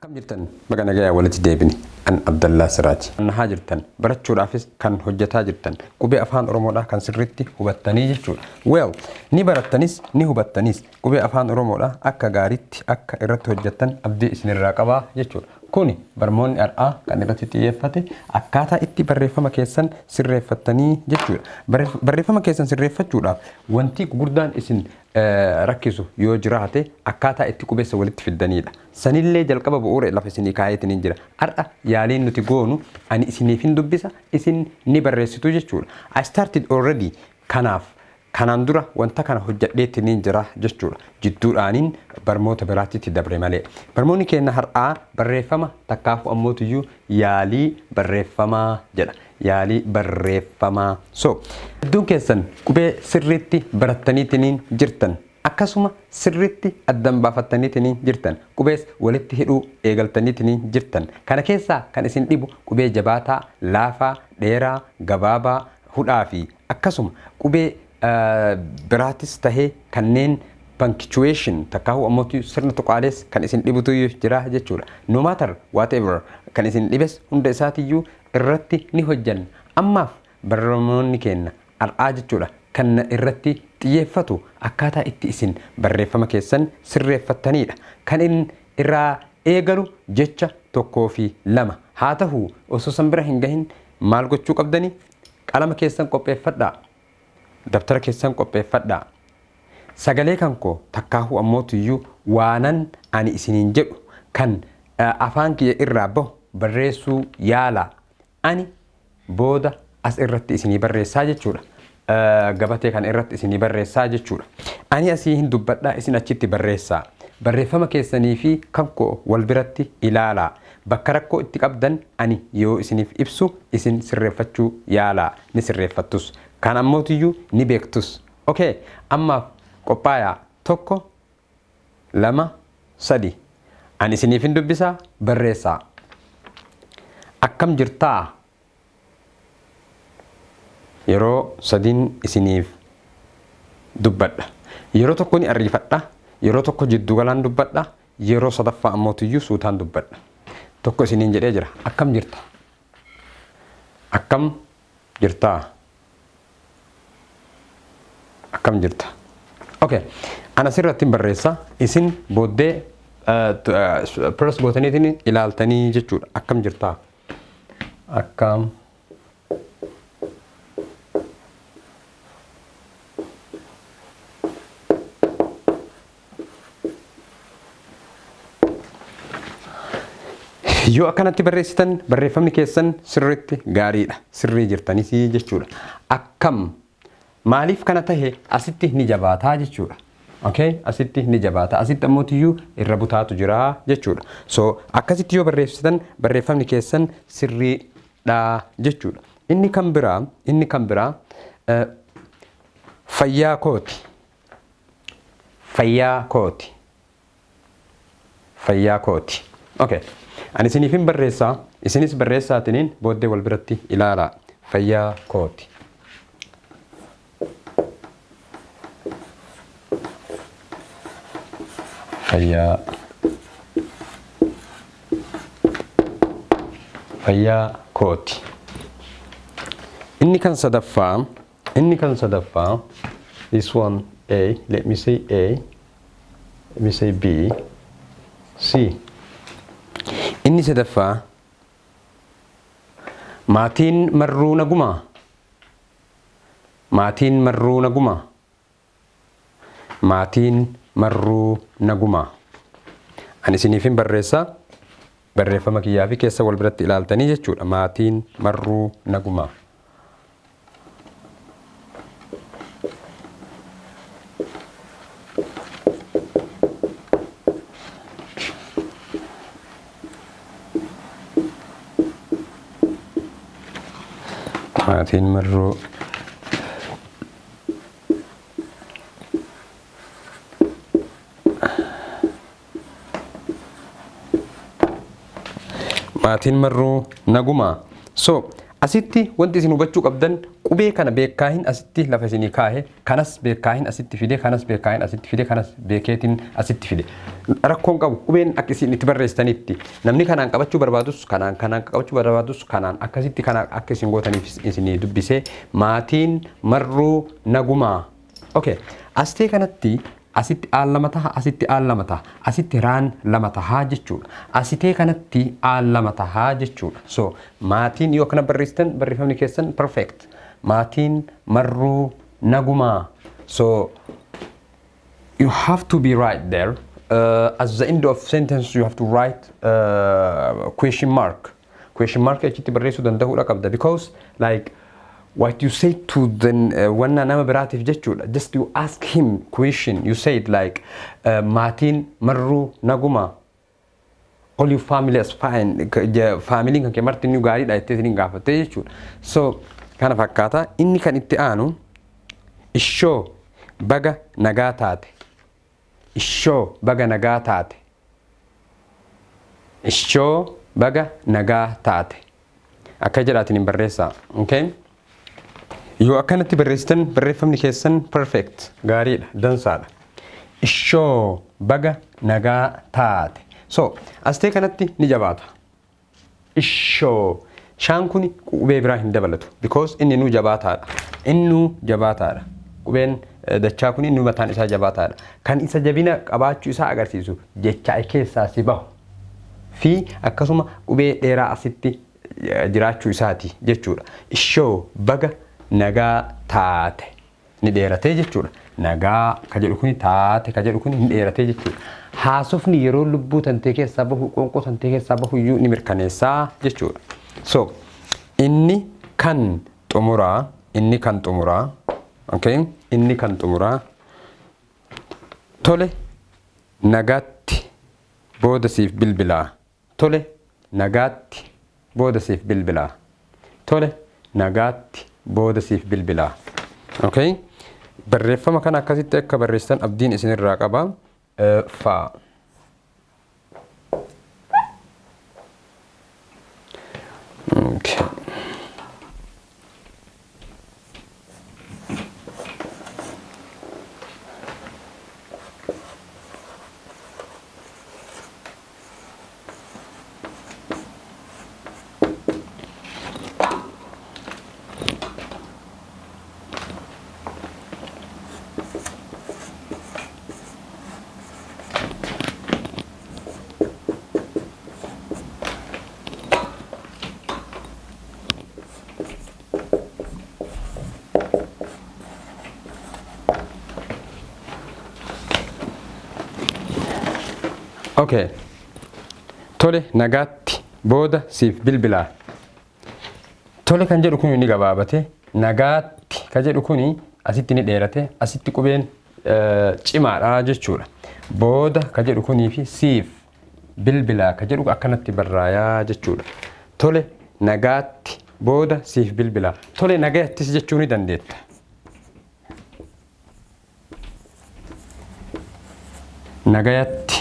Akkam jirtan? Baga nagayaa walitti deebine. An Abdallaa Siraaj. Nahaa jirtan, barachuudhaafis kan hojjetaa jirtan, qubee Afaan Oromoodhaa kan sirriitti hubattanii jechuudha. Well, ni barattanis ni hubattanis, qubee Afaan Oromoodhaa akka gaariitti akka irratti hojjettan abdii isinirraa qabaa jechuudha. Kuni barmoonni har'aa kan irratti xiyyeeffate akkaataa itti barreeffama keessan sirreeffattanii jechuudha. Barreeffama keessan sirreeffachuudhaaf wanti gurguddaan isin rakkisu yoo jiraate akkaataa itti qubeessa walitti fiddaniidha. Sanillee jalqaba bu'uura lafa isinii kaayeetiniin jira. Har'a yaaliin nuti goonu ani isiniifin dubbisa, isin ni barreessitu jechuudha. I started already. Kanaaf kanaan dura wanta kana hojjadheettiniin jira jechuudha. Jidduudhaaniin barmoota biraatitti dabre malee. Barmoonni keenya har'aa barreeffama takkaafuu ammootiyyuu yaalii barreeffamaa jedha. Yaalii barreeffamaa. So, hedduun keessan qubee sirriitti barattaniitiniin jirtan. Akkasuma sirriitti addan baafattaniitiniin jirtan. Qubees walitti hidhuu eegaltaniitiniin jirtan. Kana keessaa kan isin dhibu qubee jabaataa, laafaa, dheeraa, gabaabaa, hudhaa fi akkasuma qubee biraatis tahee kanneen punctuation takkaahuu ammoo sirna tuqaalees kan isin dhibutu jira jechuudha. No matter whatever kan isin dhibes hunda isaatiyyuu irratti ni hojjanna. Ammaaf barnoonni keenya har'aa jechuudha kan irratti xiyyeeffatu akkaataa itti isin barreeffama keessan sirreeffattanidha. Kan inni irraa eegalu jecha tokkoo fi lama haa ta'u, osoo san bira hin gahin maal gochuu qabdani? Qalama keessan qopheeffadhaa. Dabtara keessan qopheeffadhaa. Sagalee kan koo takkaahuu ammootiyyuu waanan ani isiniin jedhu kan afaan kiyya irraa bahu barreessuu yaalaa. Ani booda as irratti isinii barreessaa jechuudha. Gabatee kana irratti isinii barreessaa jechuudha. Ani asii hin dubbadhaa, isin achitti barreessaa. Barreeffama keessanii fi kan koo wal biratti ilaalaa. Bakka rakkoo itti qabdan ani yoo isiniif ibsu isin sirreeffachuu yaalaa. Ni sirreeffattus. Kan ammootiyyuu ni beektus. Okay, ammaaf qophaayaa. Tokko, lama, sadi. Ani isiniif hin dubbisaa, barreessaa. Akkam jirtaa? Yeroo sadiin isiniif dubbadha. Yeroo tokko ni ariifadha. Yeroo tokko jiddu galaan dubbadha. Yeroo sadaffaa ammootiyyuu suutaan dubbadha. Tokko isiniin jedhee jira. Akkam jirta? Akkam jirtaa? Akkam jirta? Okay. Ana asirratti hin barreessa. Isin booddee press gootaniitiin ilaaltanii jechuudha. Akkam jirtaa? Akkam Yoo akkanatti barreessitan barreeffamni keessan sirriitti gaariidha. Sirrii jirtanis jechuudha. Akkam maaliif kana tahe? Asitti ni jabaataa jechuudha. Okay? Asitti ni jabaata. Asitti ammootiyyuu irra butaatu jira jechuudha. So akkasitti yoo barreessitan barreeffamni keessan sirriidha jechuudha. Inni kan biraa fayyaa kooti. Fayyaa kooti. Fayyaa kooti. Okay. Ani isiniifin barreessaa. Isinis barreessaatiniin booddee wal biratti ilaalaa. Fayyaa kooti. Fayyaa. Fayyaa kooti. Inni kan sadaffaa, this one A, let me say A, let me say B, C. Inni sadaffaa, maatiin marruu nagumaa? Maatiin marruu nagumaa? Maatiin marruu nagumaa? Ani isiniifin barreessaa, barreeffama kiyyaa fi keessa wal biratti ilaaltanii jechuudha. Maatiin marruu nagumaa? Maatiin marruu Maatiin marruu nagumaa? So asitti wanti isin hubachuu qabdan qubee Qubee kana beekaahin asitti lafa isinii kaahe, kanas beekaahin asitti fide, kanas beekaahin asitti fide, kanas beekeetiin asitti fide. Rakkoon qabu qubeen akka isin itti barreessitanitti namni kanaan qabachuu barbaadus kanaan, kanaan qabachuu barbaadus kanaan, akkasitti kana akka isin gootaniif isinii dubbisee. Maatiin marruu nagumaa. Okay. Astee kanatti asitti aan lama taha, asitti aan lama taha, asitti raan lama tahaa jechuudha. Asitee kanatti aan lama tahaa jechuudha. So maatiin yoo akkana barreessitan barreeffamni keessan perfect. Maatiin marruu nagumaa. So you have to be right there. At the end of sentence you have to write question mark. Question mark achitti barreessuu danda'uudha qabda, because like what you say to the wanna nama biraatiif jechuudha. Just you ask him question. You say it like maatiin marruu naguma, all your family is fine, faamiliin kan kee marti inni gaariidha jettee isin gaafattee jechuudha. So kana fakkaata. Inni kan itti aanu, ishoo baga nagaa taate. Ishoo baga nagaa taate. Ishoo baga nagaa taate. Akka jedhaatiin hin barreessaa. Okay? Yoo akkanatti barreessitan barreeffamni keessan perfect, gaariidha, dansaadha. Ishoo baga nagaa taate. So astee kanatti ni jabaata. Ishoo shaan kun qubee biraa hin dabalatu, because inni nuu jabaataadha. Innuu jabaataadha. Qubeen dachaa kun inni mataan isaa jabaataadha. Kan isa jabina qabaachuu isaa agarsiisu jecha keessaa si bahu fi akkasuma qubee dheeraa asitti jiraachuu isaati jechuudha. Ishoo baga nagaa taate ni dheeratee jechuudha. Nagaa ka jedhu kuni, taate ka jedhu kuni ni dheeratee jechuudha. Haasofni yeroo lubbuu tantee keessaa bahu, qoonqoo tantee keessaa bahu iyyuu ni mirkaneessaa jechuudha. So inni kan xumuraa, inni kan xumuraa, okay? Inni kan xumuraa, tole nagaatti, booda siif bilbilaa. Tole nagaatti, booda siif bilbilaa. Tole nagaatti, booda siif bilbilaa. Okay? Barreeffama kana akkasitti akka barreessitan abdiin isinirraa qaba. Faa. Okay. Okay. Tole nagaatti, booda siif bilbilaa. Tole kan jedhu kun ni gabaabate. Nagaatti kan jedhu kun asitti ni dheerate. Asitti qubeen cimaadha jechuudha. Booda kan jedhu kunii fi siif bilbilaa kan jedhu akkanatti barraayaa jechuudha. Tole nagaatti, booda siif bilbilaa. Tole nagaattis jechuu ni dandeetta. Nagayatti.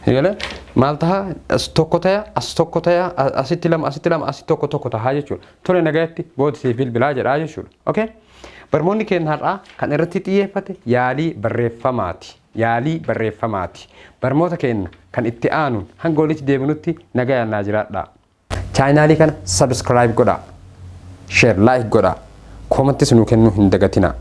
Eegale maal taha? As tokko taya, as tokko taya, asitti lama, asitti lama, asitti tokko tokko tahaa jechuudha. Tole nagayatti, booda siif bilbilaa jedhaa jechuudha. Okay? Barmoonni keenya har'aa kan irratti xiyyeeffate yaalii barreeffamaati. Yaalii barreeffamaati. Barmoota keenya kan itti aanuun hanga walitti deebinutti nagayaan naa jiraadhaa. Chaanaalii kana subscribe godhaa. Share, like godhaa. Commentis nuu kennuu hin dagatinaa.